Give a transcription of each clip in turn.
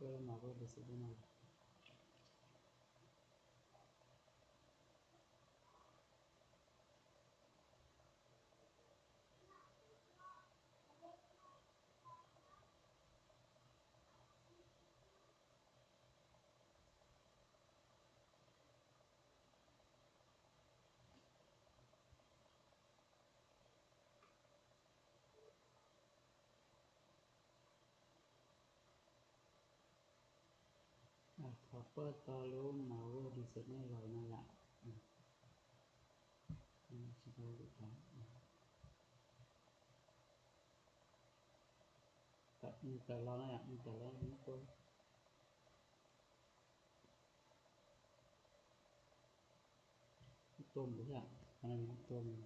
Peb los mas peb lis no. Thov pab tau lub ma ua lis no los no yom. Tawm los no yom, tawm los no. Tuaj mus yom, tuaj mus.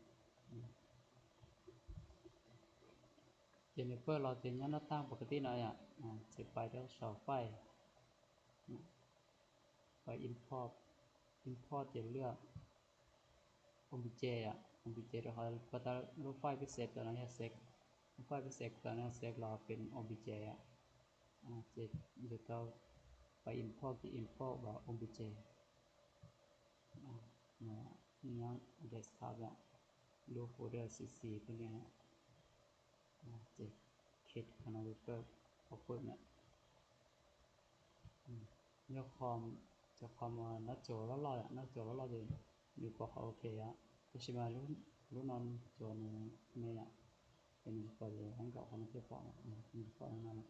Ces nws pab los ces nyob nab taj pov ka tib no yom, ces pais rau saum file, pais import, import ces lwaj obj yom, obj rau qhov pab tau lub file peb save tau no yog save, lub file peb save tau no save los pem obj yom. Ces yus tau pais import ces import los obj. Nyob desktop yom, lub folder C C peb ne. Ces khij qhov no pab pab na. Yog qhov, cov qhov mas nab tsuas loj loj yom, nab tsuas loj loj ces nws pom qhov ok yom, tab sis mas lub no tsuas nws me yom, ces nws pom ces heev nkaum qhov no thiaj pom, nws pom no.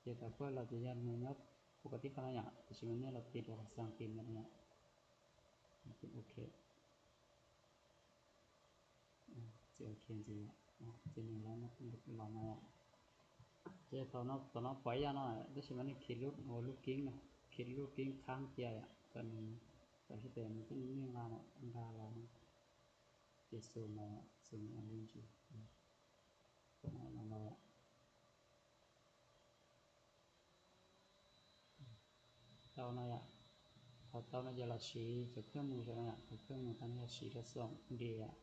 Ces thaum pab los ces yog nws nyob pov ka tib qhov no yom, tab sis mas nej los tis rau qhov xaa tis no yom, tis ok. Ces ok ntxiv, ces nws los no yom. Ces thaum no pom ib yam no, tab sis mas nej khij lub, ua lub keeb, khij lub keeb qhaab cia yom, kom nws, kom sab tes nws thiaj li nqa, nqa los no. Ces xus no, xus no li ntsis, kom no los no. Tau no yom. Thaum tau no ces los siv cov kheej mus no yom, cov kheej mus tau no yog siv rau xoom dis yom,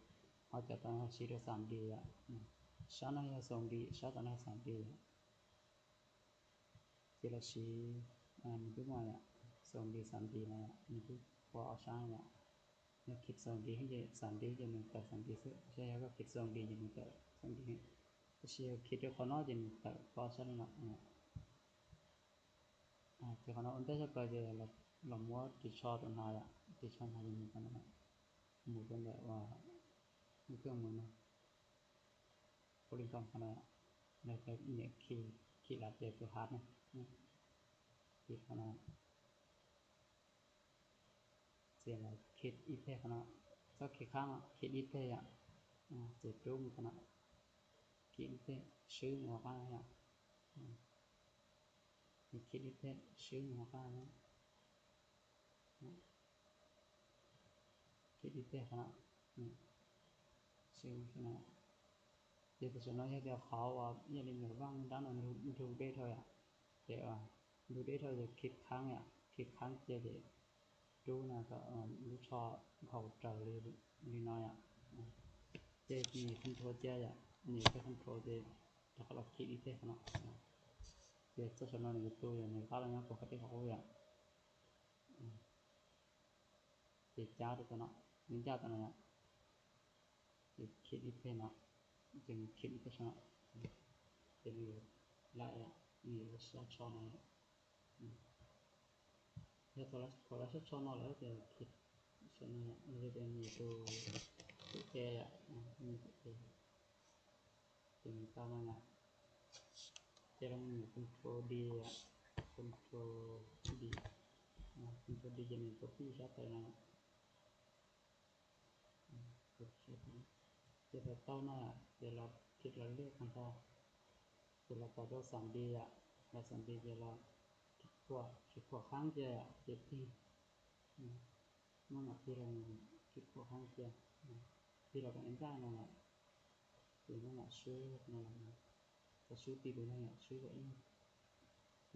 ho cov tau no yog siv rau xam dis yom. Sab no yog xoom dis, sab tau no yog xam dis yom. Ces los siv, nws twb muaj yom, xoom dis xam dis no yom, nws twb ua ob sab yom. Yog khij xoom dis ces xam dis ces nws tawm xam dis xwb, saib yog koj khij xoom dis ces nws tawm xoom dis, tab sis yog khij rau qhov no ces nws tawm ob sab li no. Ces qhov no ua ntej tshaj plaws ces los muab ris tsho rau no yom, ris tsho no ces mus rau ntawm uas lub keeb mus no, ua li ko qhov no, niam khij, khij lav tes tus hav ne, khij qhov no. Ces los khij ib teg qhov no, txhob khij qhaab, khij ib teg yom, ces rub mus qhov no, khij ib teg swb mus qhov qab yom, khij ib teg swb mus qhov qab no, khij ib teg qhov no, swb mus qhov no. Ces tam sim no yog tias qhov uas yog li ntawm vaj dab no nrug dej dhau yom, ces nrug dej dhau ces khij qhaab yom, khij qhaab cia ces rub no kom lub tsho dhau raws li no yom. Ces nyem control cia yom, nyem teg control ces rov qab los khij ib teg qhov no. Ces txoj saum no nws tu yom, nws qab los nyob pov ka tib qhov qub yom. Ces cab rau tom no, nws ncaj tom no yom. Ces khij ib teg no, ces nws khij ib teg saum no, ces nws yuav laim, nws yuav sab tsho no. Yog thaum lawv sab tsho no lawm ces khij saum no, yog tias nws tus, tus e yom, nws tus e, ces nws tau no yom. Ces los nyem control D, control D, control D ces nws tuaj pib sab tawm no. Ces thaum tau no ces los khij los liaj tag nrho, ces los tom rau xam dis yom, los xam dis ces los khij phuam, khij phuam qhaab cia yom, ces tig, maj mam tig los khij phuam qhaab cia, tig los kom ncaj no yom, ces maj mam swb no los, txhob swb ti tus neeg yom, swb kom ib,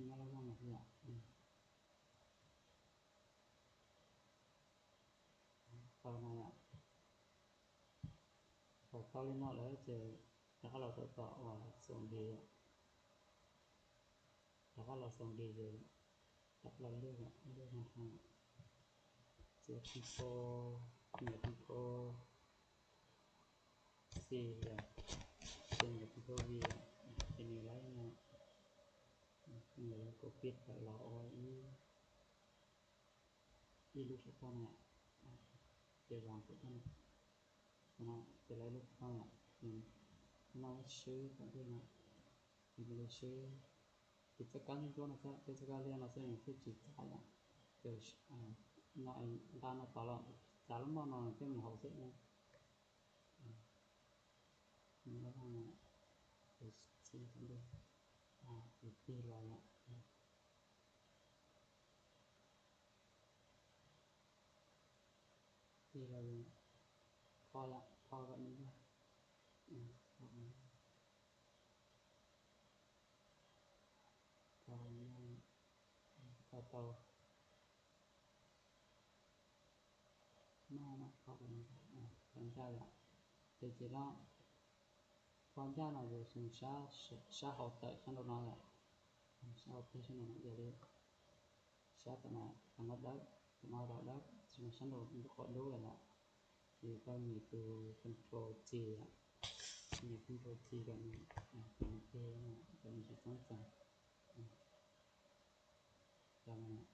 nyob loj zog no xwb yom. Tau no yom. Thaum tau li no lawm ces rov qab los rau tom uas xoom dis yom. Rov qab los xoo di ces tawm plaws lub, lub no, txiav control, nias control C, ces nias control V, ces nws lawv no, nws copy tawm los ua ib, ib lub saum toj no, ces zoo saum toj no, ces lawv lub toj no, no swb tom ntej no, ces nws li swb, ces txoj kab ntsuab ntsuab no xwb, ces txoj kab liab no xwb nws thiaj tsis txav yom, ces no nqa no tod los txav lub moj no nws thiaj mus hauv xwb no. Nws lub no, ces txij tom ntej, ces tig los yom, tig los, kho yom, kho kom nws, kho, kho tau, kho ncaj yom, ces ces no, kho ncaj no ces sab, sab hauv tawm sab nraum no yom, sab hauv peg sab nraum no, yog li sab tom no, tom no dawb, tom no los dawb, sab nraum lub qhov dub lawm yom, ces tau nias tus control C yom, nias control C kom nws, kom nws peg, kom nws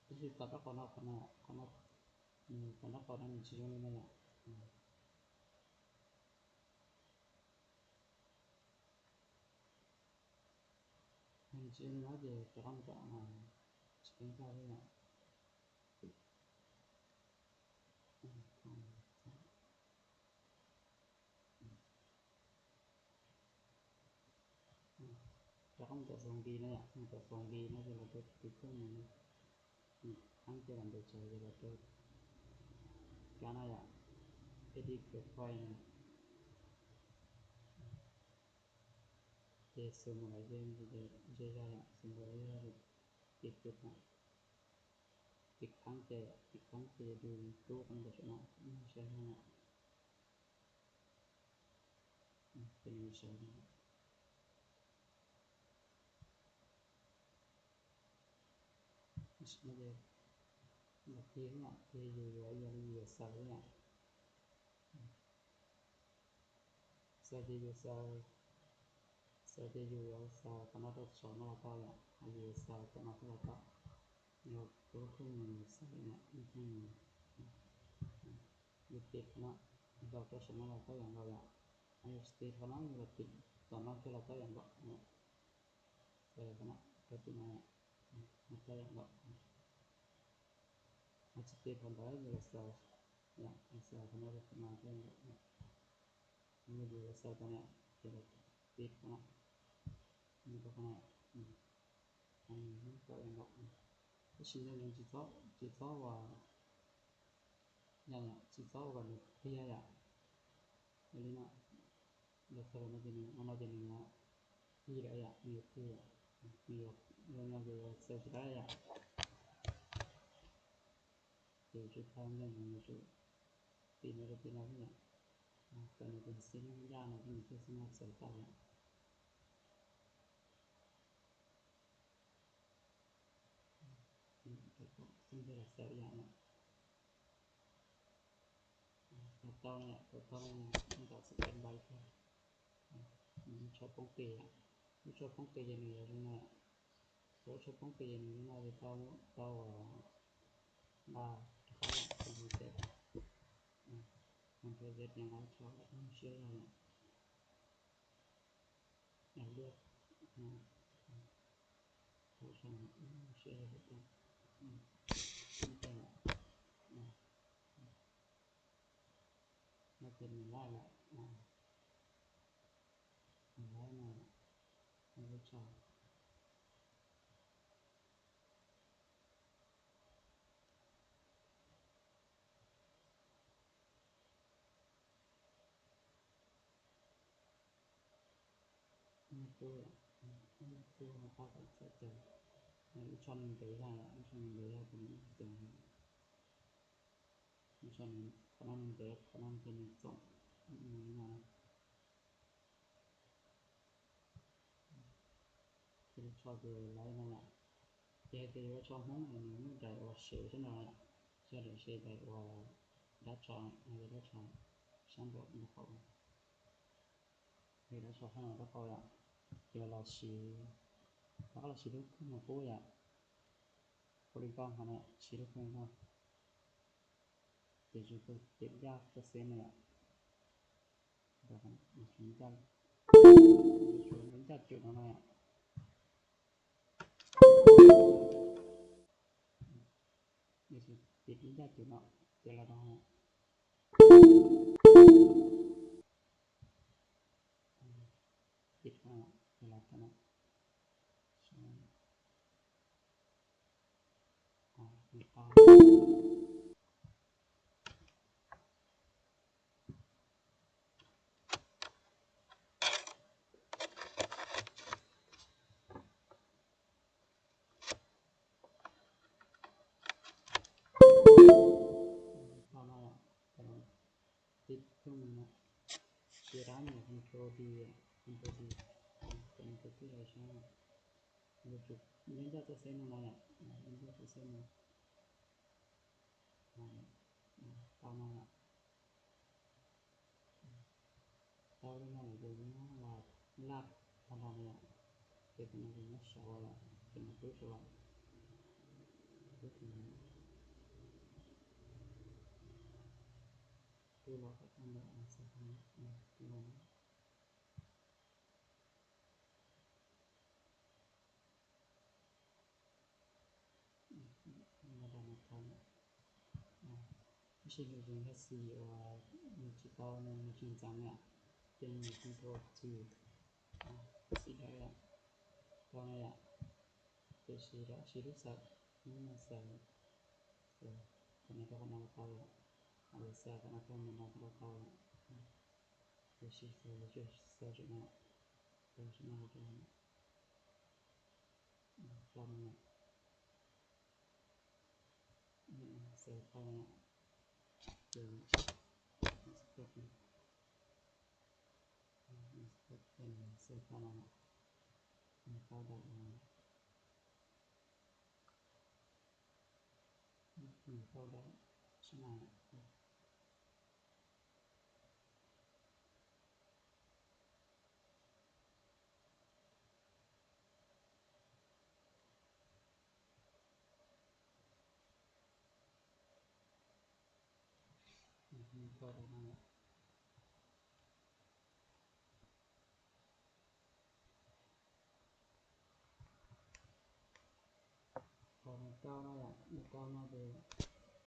tsis txeeb txav. Tab sis tom nraub qaum no, qhov no, qhov no, tom nraub qaum no nws tsis zoo li no yom. Nws tsis zoo li no ces rov qab mus tom, tsis keeb kaj li yom. Rov qab mus tom zombie no yom, mus tom zombie no ces los rau tus kheej no, mus khav ces los ntawm tsav ces los rau kab no yom, edit profile no. Ces xus mus lawm ze zog yom, xus mus lawm ze zog ces tiv tus no, tiv khav ces, tiv khav ces tus tub qhov ntawm saum no, saib no, ces nws sawv no, no ces los tig yom, tig yus yuav, yog li yus yuav xaws yom. Xaws ces yus xaws, xaws ces yus yuav xaws qhov no rau saum no los tau yom, yus yuav xaws qhov no thiaj los tau, yog tus kheej nws xaws yom, tus kheej nws, yus tiv qhov no los rau saum no los tau yom nkaus yom, yus tsis tiv qhov no yus los tiv tom no kiag los tau yom nkaus. Xaws qhov no rau tim no, los tau yom nkaus. Yus tsis tiv qhov ntawd yus los xaws, yom, xaws qhov no rau tim no tau yom nkaus. Yus los xaws tau yom, ces los tiv qhov no, tiv qhov no, tau yom nkaus. Tab sis nws tsis txhob, tsis txhob ua, yog tsis txhob ua kom nws tiag yom. Yog li no, los xaws no ces nws, no ces nws tig lawm yom, nws tig, nws yuav, no ces yuav xaws tsis tau yom. Ces tsum thau ntawm no yuav tsum tiv no rau tim no xwb yom. Kom nws tus xib ncaj no nws thiaj xib no xaws tau yom. Xib thiaj los xaws yom. Tau tau, tau tau, nws tau xaws pen npai thiab. Lub tsho poob qis, lub tsho poob qis ces nws yuav zoo no. Lub tsho poob qis ces nws zoo no ces tau, tau nqa rov qab los, nqa rau zeb ces nqa lub tsho siab zog yom. Luaj, tau siab zog, no ces nws laij lawm, nws laij no, lub tsho. Tub, tub no pab kom txawm caug, lub tsho nws ntev zog, lub tsho nws ntev zog ces nws caug, lub tsho, qhov no nws ntev, qhov no ces nws txoom mus li no. Tso ces lawv no yom. Ces hais tias yuav tso Hmoob es nws muaj daim uas sev sab nraud yom, tso daim sev, daim uas dab tso, dab tso sab nraud nraub qaum, daim dab tso sab nraud nraub qaum yom. Ces los siv, rov qab los siv lub kheej no pub yom, ua li koj hais no, siv lub kheej no. Ces tus tus ncaj tuaj xeb no yom, ncaj cum no no yom. Ces tus ncaj cum no, ces los rau ces los tau no. Tau no yom, tau no, tib thooj no, ces rov nyem control D, control D, ces nws twb los sab no. Yuav tsum, yuav ncaj tuaj xeb no no yom, yuav ncaj tuaj xeb no. Tau no yom. Tau li no lawm ces nws muab los laj tag nrho no yom. Ces tus no ces muab sau los, ces nws rub rau los, rub rau los, rub los kom tau ntawm xav tau, rub los. Tab sis nws yog xim uas nws tsis tau, nws tsis ntxeev yom, ces nws control T, xim dawb yom, tau no yom. Ces siv, siv lub xaws, lub no xaws, xaws qhov no rau qhov no los tau yom, los xaws qhov no rau qhov no los tau yom. Ces siv xaws, xaws tam no, xaws tam no rau, tau no yom. Xaws tau no, ces xaws tau no, nws tau daim, nws tau daim sab no. Tau daim no. Tau no, tau no ces